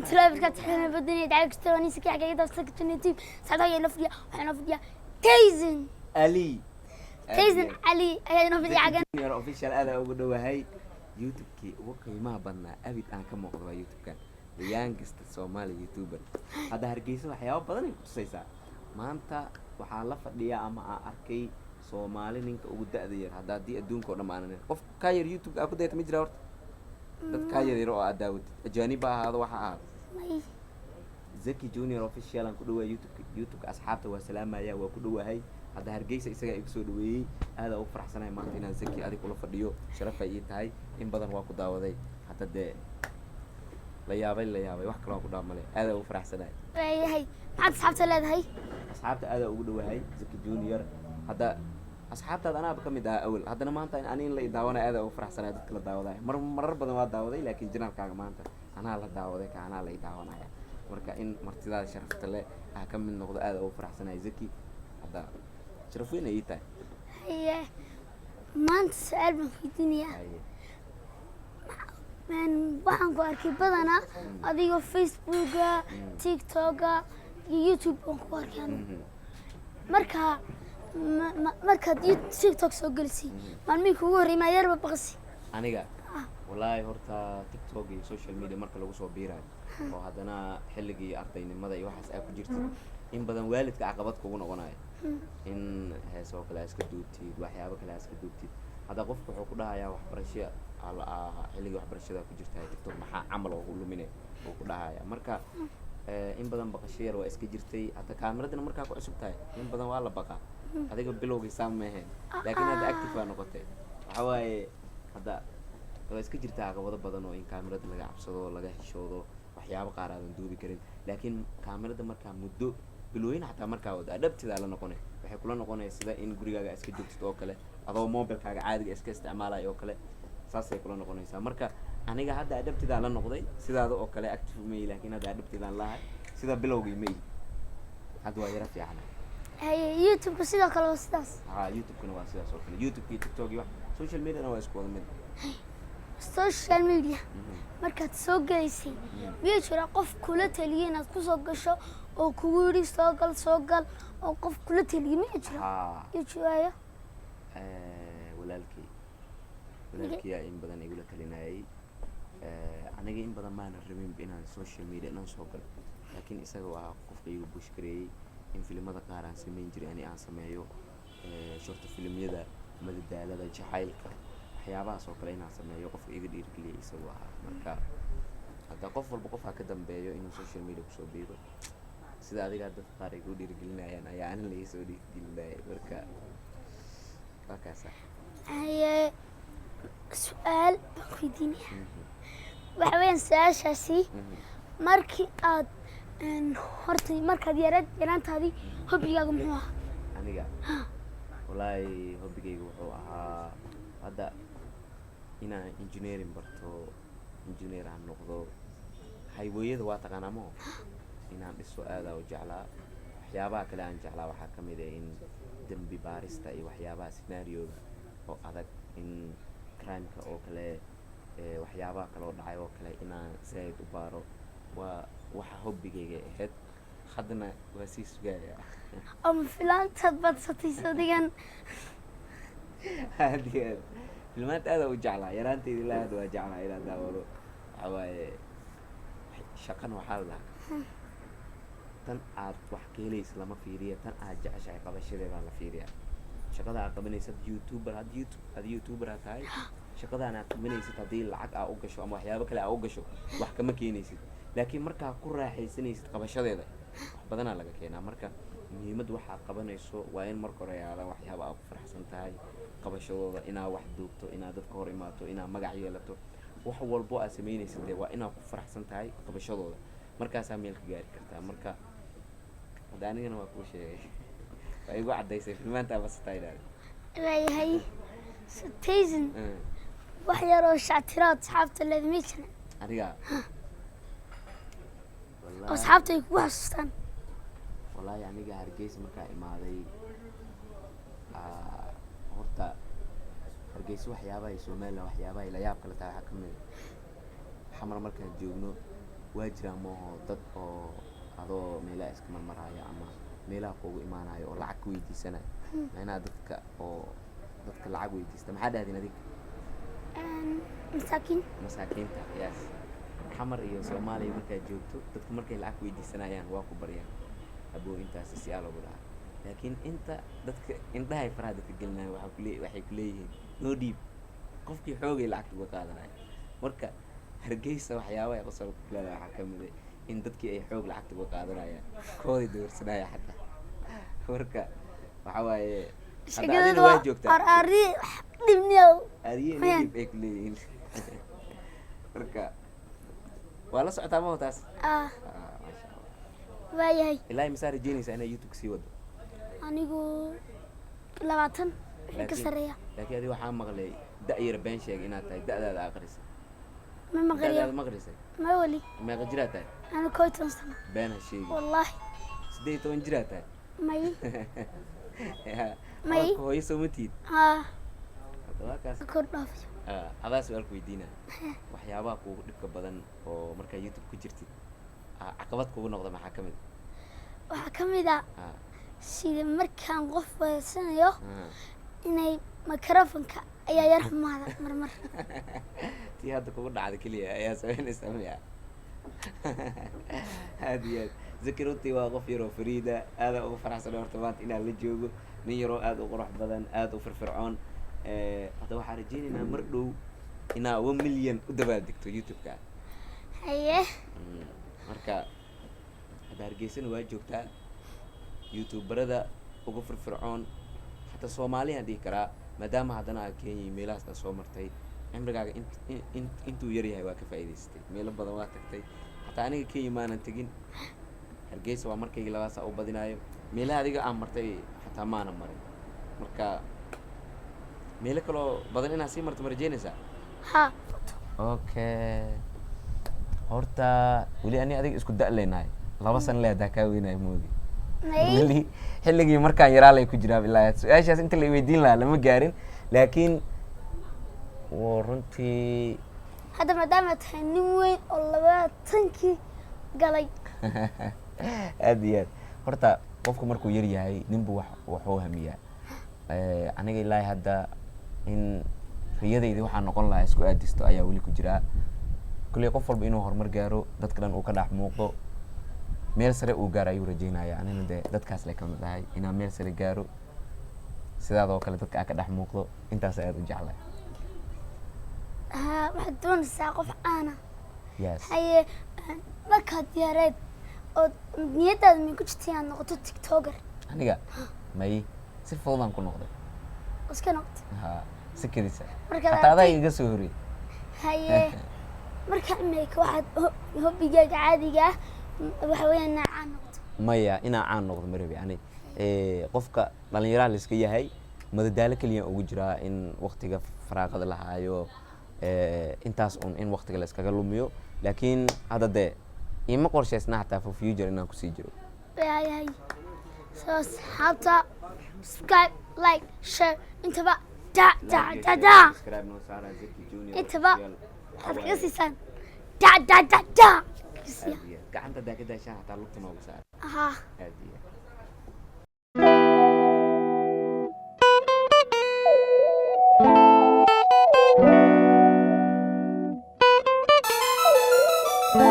Waraxmatullahi wabarakaatu. Xilna badani dacay kasta waa niska xaqiiqada dabsa ka YouTube saxda ayaa noo fadhiya. Waxaa noo fadhiya Tayson Ali. Tayson Ali ayaa noo fadhiya xagan. Junior Official, aad ugu dhowahay. YouTube-kii ugu qiimaha badnaa abid aan ka muuqdo waa YouTube-kan, the youngest Somali YouTuber. Hadda Hargeysa waxyaabo badan ay ku tusaysaa. Maanta waxaa la fadhiyaa ama aan arkay Soomaali ninka ugu da'da yar. Hadda haddii adduunka oo dhan aanan qof kaa yar YouTube aa ku dayata ma jira. Horta dad kaa yar yar oo aad daawatid, ajaanib ha ahaado, waxa ahaado. May. Zaki Junior Official aan ku dhawahay YouTube-ka. YouTube-ka asxaabta waa salaamaya, waa ku dhawahay. Hadda Hargeysa isagaa igu soo dhaweeyey. Aad ugu faraxsanahay maanta inaan Zaki adig kula fadhiyo, sharafay ii tahay. In badan waa ku daawaday. Hadda dee la yaabay, la yaabay, wax kaloo aan ku dhaamale. Aad ugu faraxsanahay. Waayahay, maxaad asxaabta leedahay? Asxaabta aad ugu dhawahay, Zaki Junior. Hadda asxaabtaad anaaba ka mid ahaa awal, haddana maanta in ani in la i daawanayo aad ugu faraxsanahay. Dadka la daawaday mar marar badan waa daawaday, laakiin channel-kaaga maanta anaa la daawaday, ka anaa la i daawanaya. Marka in martidaada sharafta leh aa ka mid noqdo aad ugu faraxsanahay, Zaki. Hadda sharaf weyn ay ii tahay. Haye, maanta su-aal baan weydiinayaa. Haye. Waxaan ku arkay badanaa adigoo Facebooka, TikToka iyo YouTube baan ku arkay anigu. Marka markaad TikTok soo gelisay, maalmihii kugu horreeyay maa yarba baqsi? Aniga wallaahi horta TikTok iyo social media marka lagu soo biirayo oo haddana xilligii ardaynimada iyo waxaas aa ku jirtid, in badan waalidka caqabad kugu noqonayo in heesoo kale aa iska duubtid, waxyaabo kale aa iska duubtid. Hadda qofku wuxuu ku dhahayaa waxbarasho xilligii waxbarashada ku jirta TikTok maxaa camal oo ku lumine uu ku dhahaya. Marka in badan baqasho yar waa iska jirtay. Hadda kaamiradana markaa ku cusub tahay in badan waa la baqaa. Adiga bilowgii saa ma ahayn, laakiin hadda active waa noqotay. Waxa waaye hadda waa iska jirtaa caqabado badan oo in kaamirada laga cabsado, laga xishoodo, waxyaabo qaar aadan duubi karin. Laakiin kaamirada markaa muddo bilooyin xataa markaa wada adhabtidaa la noqonay, waxay kula noqonaya sida in gurigaaga iska joogtid oo kale, adoo mobilkaaga caadiga iska isticmaalayo oo kale, saasay kula noqonaysaa. Marka aniga hadda adhabtidaan la noqday, sidaada oo kale active ma ihi, laakiin hadda adhabtidaan lahay, sida bilowgii ma ihi, hadda waa yara fiicana. Haye, YouTube-ka sidoo kale waa sidaas? Ha, YouTube-kana waa sidaas oo kale. YouTube iyo TikTok iyo wax social media-na waa isku wada mid. Social media markaad soo gelaysay, miyuu jira qof kula taliyay inaad kusoo gasho oo kugu yidhi soo gal, soo gal, oo qof kula taliyay miyuu jira? Haa. Miyuu jiraayo? Walaalkey, walaalkiyaa in badan igula talinayay. Aniga in badan maana rabin inaan social media inaan soo galo, laakiin isaga waa qofka igu push gareeyey in filimada qaar aan sameyn jiray ani aan sameeyo, short filimyada, madadaalada, jacaylka, waxyaabahaas oo kale inaan sameeyo. Qofka iga dhiirigeliyay isagu ahaa. Marka hadda qof walba qof ha ka dambeeyo inuu social media kusoo biiro. Sida adigaa dadka qaar ay ku dhiirigelinayaan ayaa anin la iisoo dhiirigelinayay. Marka waa kaasa. Haye, su-aal baan ku weydiinaya. Waxa weeyaan su-aashaasi, markii aad horta markaad yaraad, yaraantaadii hobby-gaaga muxuu ahaa? Aniga wallaahi hobby-gayga wuxuu ahaa hadda inaan engineering barto, engineer aan noqdo. Highway-yada waa taqaanaa maho, inaan dhiso aadaa u jeclaa. Waxyaabaha kale aan jeclaa waxaa ka mid ah in dembi baarista iyo waxyaabaha scenario-ga oo adag, in crime-ka oo kale, waxyaabaha kale oo dhacay oo kale inaan zaaid u baaro. Waa waxa hobby-gayga ahayd, haddana waa sii sugayaa. Ama filaantaad badsatay sodigan? Aad iyo aad, filmaanta aad u jeclaa yaraantayda ilaa hadda waa jeclaa inaan daawado. Waxaa waaye shaqana waxaa la dhahaa tan aad wax ka helaysa lama fiiriya, tan aad jeceshahay qabashadeedaa la fiiriyaa. Shaqada aad qabanaysid, YouTuber hadda, YouTube adi YouTuber aad tahay, shaqadaan aad qabanaysid haddii lacag aa u gasho ama waxyaabo kale aa u gasho, wax kama keenaysid. Laakiin markaa ku raaxaysanaysid qabashadeeda, wax badanaa laga keenaa. Marka muhiimadda waxaad qabanayso waa in marka hore aadan waxyaaba aad ku faraxsan tahay qabashadooda, inaad wax duubto, inaad dadka hor imaato, inaad magac yeelato, wax walbo aad samaynaysid dee waa inaad ku faraxsan tahay qabashadooda, markaasaa meel ka gaari kartaa. Marka hadda anigana waa kuu sheegay, waa igu caddaysay filmaanta basataa idhaahda. Waayahay Tayson, wax yar oo shactiraad asxaabta leeda ma jiran? Aniga Oo asxaabta ay kugu xasuustaan. Wallaahi aniga Hargeysa markaa imaaday, horta Hargeysa waxyaabaha iyo Somaliland waxyaabaha ay la yaab kala tahay waxaa ka mid ah, Xamar markaan joogno Waa jiraa mooho dad oo adoo meelaha iska marmaraayo ama meelaha kuugu imaanayo oo lacag ku weydiisanayo? Macnaha dadka oo dadka lacag weydiista, maxaa dhahdin adiga? Masaakiin. Masaakiinta, yes. Xamar iyo Soomaaliya markaad joogto, dadka markay lacag weydiisanayaan waa ku baryaan, "Aboo, intaasi si aa loogu dhahaa." Laakiin inta dadka indhahay faraha dadka gelinayo, waxaa kule waxay kuleeyihiin, "Noo dhiib." Qofkii xoogay lacagta uga qaadanaya. Marka Hargeysa waxyaabaha ay qosol ku leedahay waxaa ka mid ah in dadkii ay xoog lacagta uga qaadanayaan, koodii dowrsanaya xataa. Marka waxa waaye hadda Sheekadooda adina waa waa joogtaa. Ar ari dhibniyow. Ariye Mayaan. nidib ay kuleeyihiin. Marka waa la socotaa maho taas? Ah. Ah, maasha Allah. Waayahay. Ilaa imisaa rajeynaysaa inay YouTube sii wado? Anigu 20 wixii ka sarreeya. Laakiin adiga waxaa maqlay da' yar, been sheeg inaad tahay, da'daada aqrisay. Ma maqliyo. Da'daada ma aqrisay? Ma weli. Meeqa jiraa tahay? Anigu 11 sano. Been ha sheegi. Wallaahi. 18 jiraa tahay? May. Ya, May. warka hooyo soo ma tihid? Haa. Hadda waa kaas. Kor dhaafayo. Ah, adaa su-aal ku weydiina. Waxyaabaha kuugu dhibka badan oo markaa YouTube ku jirtid, caqabad kugu noqda, maxaa ka mid? Waxaa ka mid ah ah sida markaan qof weersanayo inay microfonka ayaa yar xumaada marmar. Tii hadda kugu dhacda keliya ayaa samaynaysaa miya? Aad iyo aad. Zaki runtii waa qof yaroo fariida, aadaan ugu faraxsan horta maanta inaan la joogo, nin yaroo aad u qurux badan, aad u firfircoon. Hadda waxaan rajeynaynaa mar dhow inaa 1 million u dabaaldegto YouTube-ka. Haye. Marka hadda Hargeysana waa joogtaa, youtuberada ugu firfircoon xataa Soomaaliyaan dhihi karaa, maadaama haddana aad Kenya iyo meelahaas aad soo martay. Cimrigaaga intuu yar yahay waa ka faa'iidaysatay, meelo badan waa tagtay. Xataa aniga Kenya maanan tegin, Hargeysa waa markaygii labaasaa u badinaayo. Meelaha adiga aan martay xataa maanan marin. Marka meelo kaloo badan inaad sii marto ma rajeynaysaa? Haa. Okay, horta weli ani adiga isku da' leenahay, 2 sano le haddaa kaa weynayo moogi. May. Weli xilligii markaan yaraa lay ku jiraa ilaa su-aashaas inta la weydiin lahaa lama gaarin, laakiin runtii. Hadda maadaama tahay nin weyn oo 20-kii galay. Aad iyo aad. Horta qofku markuu yar yahay ninbuu wax waxuu hamiyaa. Aniga ilaahi hadda in riyadaydi waxaa noqon lahaa isku aadisto ayaa weli ku jiraa. Kulley qof walba inuu horumar gaaro, dadka dhan uu ka dhex muuqdo, meel sare uu gaaro ayuu rajeynaya. Anina dee dadkaas le kamid ahay, inaan meel sare gaaro, sidaadoo kale dadka aan ka dhex muuqdo, intaas aad u jeclahay. Haa, waxaad doonaysaa qof caana. Yes. Haye, markaad yareed oo niyadaada may ku jirtay inaad noqoto TikToker? Aniga may, si fududaan ku noqday. Oo iska noqotay? Ha, si kedisa. Markaad Hataa adaa aragtay iga soo horey. Haye, marka imika waxaad hobbigaaga caadiga ah waxa weeyaan inaa caan noqoto? Maya, inaa caan noqdo ma rabi ani. Qofka dhalinyaraha la iska yahay madadaalo keliya ugu jiraa in waqtiga faraaqada la haayo, intaas un in waqtiga la iskaga lumiyo. Laakiin hadda dee iima qorshaysna xataa for future inaan kusii jiro. Waayahay. Soo asxaabta, subscribe, like, share, intaba da da da da. Intaba waxaad kaga siisaan da da da da kaga siiya. Gacanta hadaa ka daashaan xataa lugta noogu saara. Haa. Aad iyo aad.